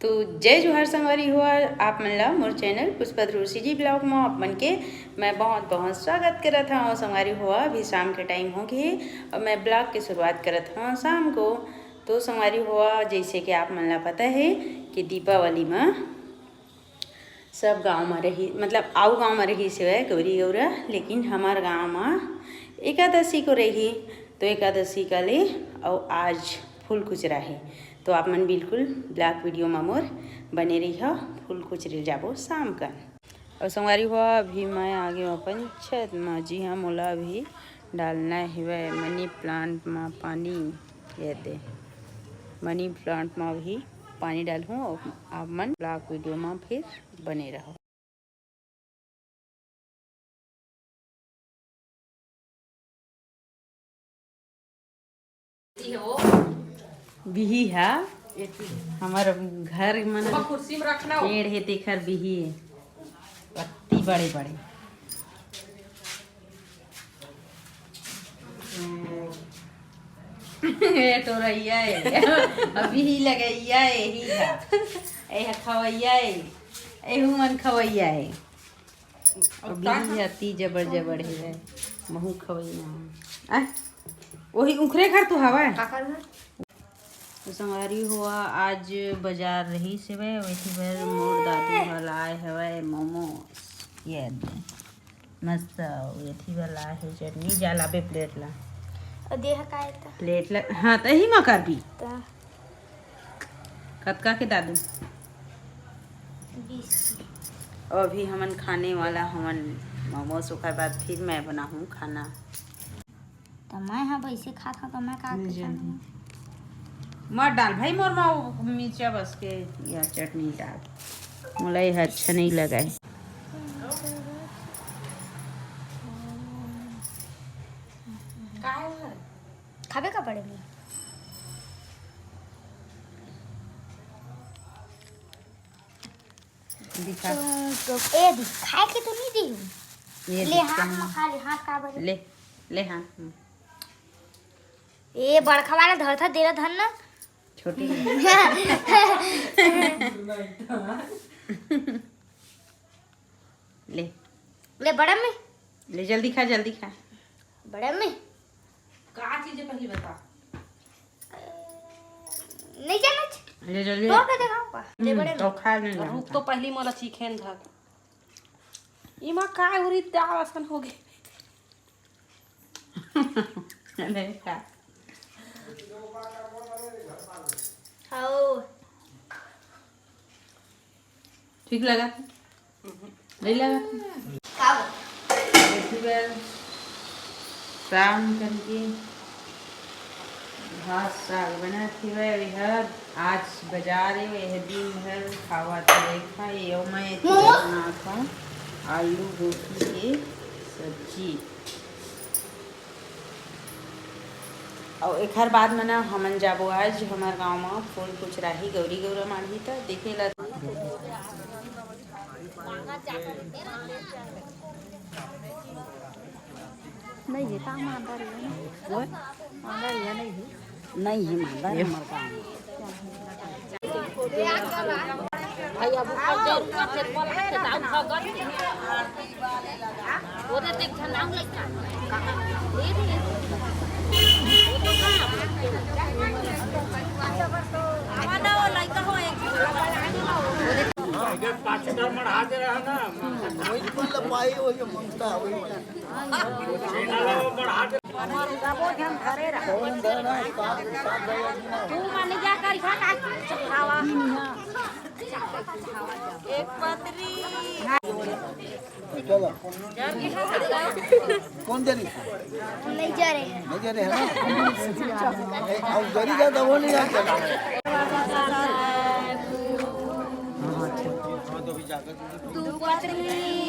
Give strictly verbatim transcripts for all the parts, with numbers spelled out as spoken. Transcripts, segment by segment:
तो जय जोहार संगवारी हो, आप मन ला मोर चैनल पुष्पा ध्रुव CG vlog म आप मन के मैं बहुत बहुत स्वागत करत हव। संगवारी हो, अभी शाम के टाइम हो गे हे अउ मैं vlog के शुरुआत करत हव शाम को। तो संगवारी हो, जैसे कि आप मन ला पता हे कि दीपावली म सब गांव म रही, मतलब आऊ गांव म रही सेवय गौरी गौरा, लेकिन हमर गांव म एकादशी को रही। तो एकादशी का ले अउ आज फूल कुचरा हे। तो आप मन बिल्कुल vlog video म मोर बने रहिहा, फूल कुचरे जाबो शाम कन। अउ संगवारी हो, अभी मैं आ गेंव अपन छत म। जी हाँ, मोला अभी डालना हेवय मनी प्लांट म पानी। ये दे, मनी प्लांट म अभी पानी डालहूँ। अउ आप मन vlog video म फिर बने रहो। बिही हा हमर घर मन कुर्सी में रखना हो। पेड़ हे, तेखर बिही हे, पत्ती बड़े बड़े। ए टोरैया ए, अभी ही लगैया ए, ही हा। ए हा खवैया ए, एहू मन खवैया ए। अभी ही हा ती जबर जबर हे, महू खवैया। आ, वही उखरे घर तो हवा। तो संगवारी हो, आज बजार रहिस हेवय, ओथी बर मोर दादू ह लाय हवय मोमोस। ये दे, मस्त, ओथी बर लाय हे चटनी, जा लाबे प्लेट ला। अउ देह काय त? प्लेट ला, हाँ, त एही मा करबी। त कतका के दादू? बीस। अउ अभी हमन खाने वाला हमन मोमोस, ओकर बाद फिर मैं बनाहूँ खाना। त मैं ह वैसे खात हव, त मैं का नहीं करना? जानती। मत डाल भाई मोर मा वो मिर्चा बस के या चटनी डाल, मोला ये अच्छा नहीं लगा है। खाबे का पड़े में? दिखा। ए दी, खाए के तो नहीं दी। ये ले दिखा। हाथ में खा ले, हाथ का बजे? ले, ले हाथ में। ए बड़का वाला धरथा देला धन ना। छोटी। ले। ले बड़ा में। ले जल्दी खा, जल्दी खा। बड़ा में। का चीज है पहली बता। नहीं जाना। ले जल्दी। तो पे दिखाऊंगा। ले बड़े में। तो खा नहीं जाना। रुक तो पहली मोला चीखेन धर। इमा काय उरी दाल असन हो गे। नहीं खा। हाओ। ठीक लगा? नहीं लगा? का? देखी बे, शाम करके भात साग बना थी वह, आज बजार है, वह दिन भर खावा तो देखा, ये मैं मोमोज? बना था आलू गोभी के सब्जी। अउ एखर बाद म ना हमन जाबो आज हमर गांव म फूल कुचराही, गौरी गौरा माढ़ही त देखे ला। नहीं हे, का मांदा रही है ना? वो? मांदा रही है, नहीं हे। नहीं हे, मांदा ये हमर गांव म। वही फूल पाई, वही मंगता, वही। तू मन जा कर खा, का खावा? एक पतरी। चलो। कौन जा रही? नहीं जा रहे। नहीं जा रहे हैं ना? ए, हम जरी जाता वो नहीं जाता। तू पतरी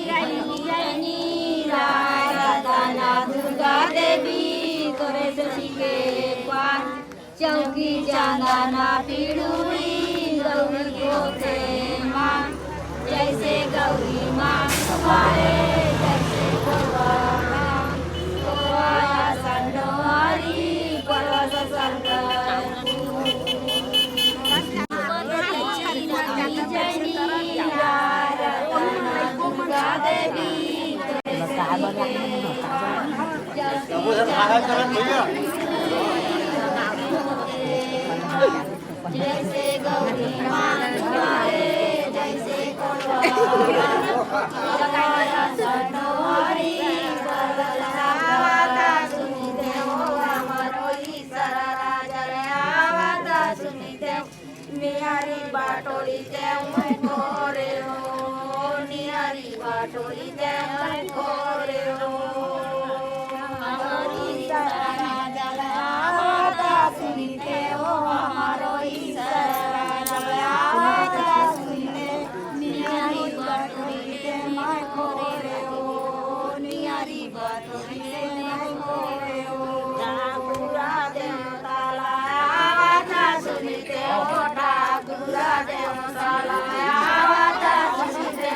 रानी जैनी राय रतना दुर्गा देवी तोरे से सीखे पान। चौकी चंदना पिड़ुरी गौरी गोते माँ, जैसे गौरी माँ तुम्हारे, जैसे गौरा माँ, गौरा संडोरी, परस संडोरी। जैसे गौरी माँ दुआरे, जैसे कोटवार सटोरी, बदल सावता सुनी देव हमरो ईसर राजा रे, आवता सुनी देव। नियरी बटोरी ते मैं कोरे हो, नियरी बटोरी ते मैं कोरे हो। हमारी सारा जलावता सुनते हो, हमारो ईसर जलावता सुनते। नियरी बटोरी ते मैं कोरे हो, नियरी बटोरी ते मैं कोरे हो। ठाकुरा देवता लावता सुनते हो, ठाकुरा देवता लावता सुनते।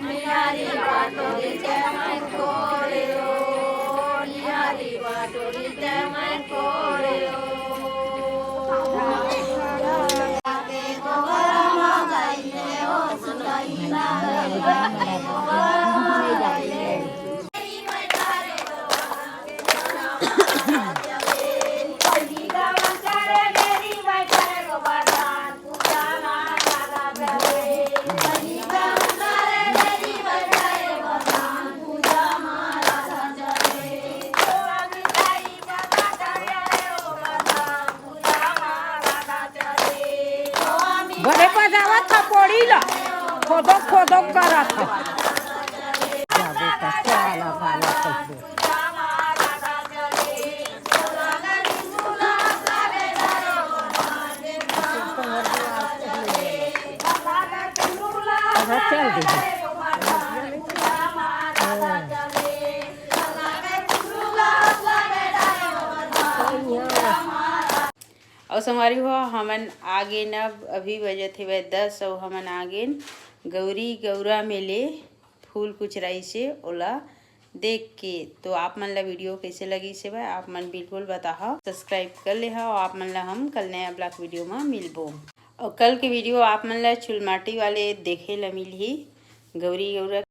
नियरी बटोरी ते मैं कोरे हो, नियरी बटोरी ते मैं कोरे हो। बड़े बजावत था पोड़ी ला, खोदो खोदो करत था। अउ संगवारी हो, हमन आ गेन, अब अभी बजत हेवय दस, अउ हमन आ गेन गौरी गौरा में ले फूल कुचराइस हे ओला देख के। तो आप मन ला वीडियो कइसे लगिस हे भाई, आप मन बिल्कुल बताहव, subscribe कर ले हव। आप मन ला हम कल नया vlog वीडियो में मिलबो। अउ कल के वीडियो आप मन ला चुलमाटी वाले देखे ला मिलही, गौरी गौरा